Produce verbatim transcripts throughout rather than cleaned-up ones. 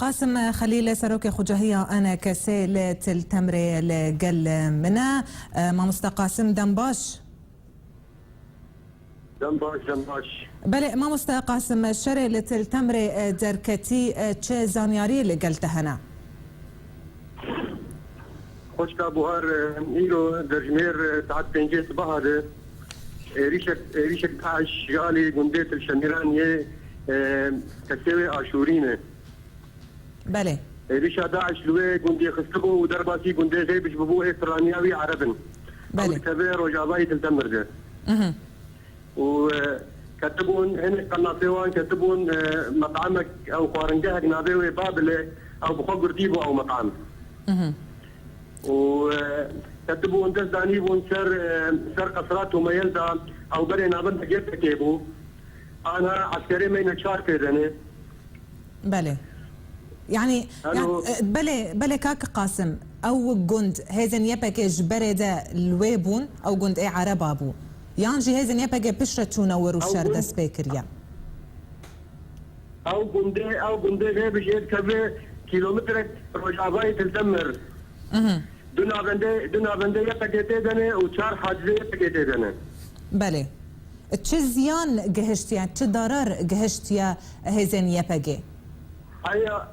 Qasim Xelîl, serokê xucehiya E N K S li Til Temrê li gel min e. E, mamoste Qasim, dem baş. Dem baş, dem baş. Belê, mamoste Qasim, şerê li Til Temrê, e, derketî, e, çi zanyarî li gel te hene? Xwişka Buhar, e, îro derjimêr, e, saet pêncê sibaha de, e, êrîşek, e, êrîşek DAIŞ ji alî gundê Til Şemîran yê, e, kesê wê Aşûrî ne. Belê. Êrîşa DAIŞ li wê gundê xistibû û derbasî gundê Xêbiş bûbû, ê piraniya wî Ereb in. Ew Belê. dikeve rojavayê Til Temir de. Mhm. Û, e, ketibûn, hinek qenasê wan ketibûn, e, met'amek ew xwaringehek navê wê Babilê, ew bi xwe gurtî bû ew met'am. Mhm. Û, e, ketibûn dest danîbûn ser, e, ser qesra Tumeyel da, ew berê navenda G P G bû. Ana eskerê me ne çar tê de ne. Belê. Yani, Alo. yani, e, belê, belê kak Qasim, ew gund hêzên Y P G ji berê de li wê bûn, ew gund ê Ereba bû. Yan jî hêzên Y P G piştre çûne wir û Ew şer gund dest pê kiriye? Ew gundê, ew gundê Xêbiş ê dikeve kîlometrek rojavayê Til Temir. Mhm. Du navendê, du navendê Y P G tê de ne û çar hacizê Y P G tê de ne. Belê. Çi ziyan gihiştiye, çi darar gihiştiye hêzên Y P G? Heya,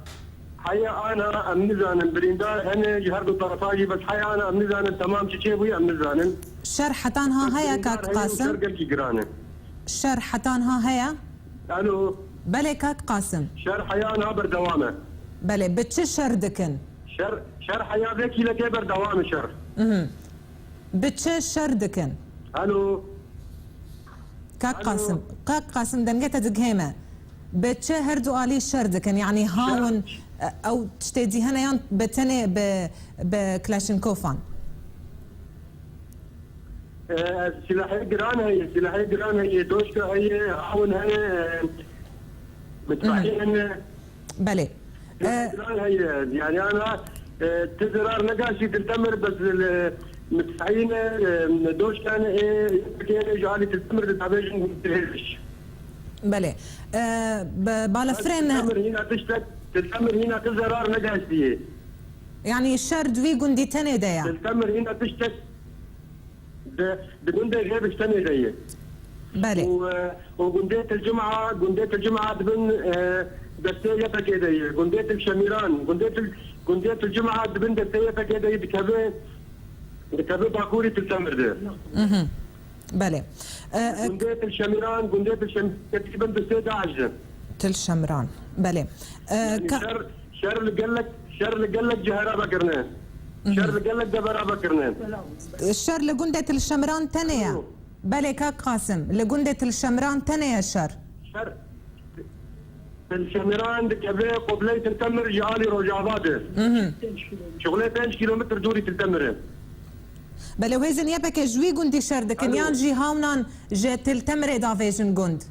heya ana em nizanin, birîndar hene ji her du terefa jî, bes heya ana em nizanin temam çi çêbûye, em nizanin. Şer hetan ha Bes heye, birîndar kak heye û Qasim? Şer gelkî giran e. Şer hetan ha heye? Alo. Belê, kak Qasim. Şer heya ana berdewam e. Belê, bi çi şer dikin? Şer, şer heya vê kîlekê berdewam e şer. Mhm. Bi çi şer dikin? Alo. Kak Alo. Qasim, kak Qasim, dengê te digihê me. Bi çi her du alî şer dikin? Yanî Şer. hawin, e, ew tiştê dî hene yan bi tenê bi, bi Klaşnîkofan? E, silahê giran heye, silahê giran heye, doşka heye, hawin heye, e, midfehî Hı hı. hene. Belê. Ee, Heye, yani ana, e, ti zerar negaşî Til Temir, bes li midfehî ne, e, doşkan, e, kêne ji alî Til Temir de davêjin hêriş. Belê. Ee, be-, balafirên Til Temir hîna tiştek, Til Temir hîna ti zerar negaştiye. Yani şer di wî gundî tenê de ya? Til Temir hîna tiştek Di, di gundê Xêbiş tenê de ye. Belê. Û, e, û gundê Til Cuma, gundê Til Cuma dibin, e, destê Y P G de ye. Gundê Til Şemîran, gundê Til, gundê Til Cuma dibin destê Y P G de ye, dikeve, dikeve bakurî Til Temir de. Mhm. Belê. E, e, Gundê Til Şemîran, gundê Til Şemîran, dibin destê DAIŞ de. Til Şemîran. Belê. E, Yani ka- şer Şer li gelek, şer li gelek cihera vekirine. Mhm. Şer li gelek devera vekirine. Şer li gundê Til Şemran tenê ye? Alo. Belê, kak Qasim, li gundê Til Şemran tenê ye şer? Şer, Til Şemran dikeve qubleyê Til Temir ji alî rojava de. Mhm. Şixulê pênc kîlometr dûrî Til Temir e. Belê, hêzên Y P G ji wî gundî şer dikin, Alo. yan jî hawnan ji Til Temirê davêjin gund?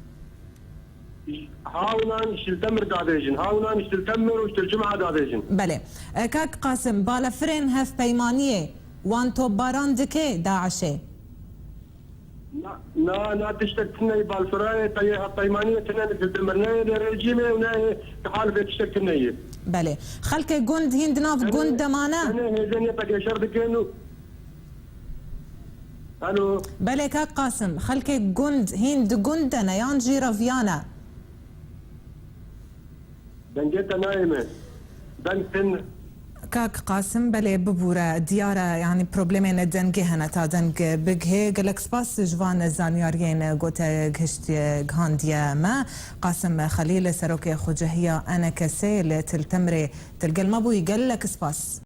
Hawnan ji Til Temir davêjin. Hawnan ji Til Temir û ji Til Cuma davêjin. Belê. E, kak Qasim, balafirên hevpeymaniyê wan topbaran dike DAIŞê? Na, na, na tiştek tune ye, balfirayê te yê hevpeymaniyê tune ne Til Temir, ne yê rejîmê û ne yê halifê tiştek tune ye. Belê. Xelkê gund hîn di nav Tenê, gund de mane? tenê hêzên Y P G şer dikin û Alo. Belê, kak Qasim, xelkê gund hîn di gund de ne yan jî reviyane? Dengê te nayê me. Deng tin. Kak Qasim, belê bibûre, diyar e, yanî problemên dengê hene ta deng bigihê. Gelek spas ji van zanyariyên ku te gihiştiye, gihandiye me. Qasim Xelîl, serokê xucehiya E N K S li Til Temrê, di gel me bûyî. Gelek spas.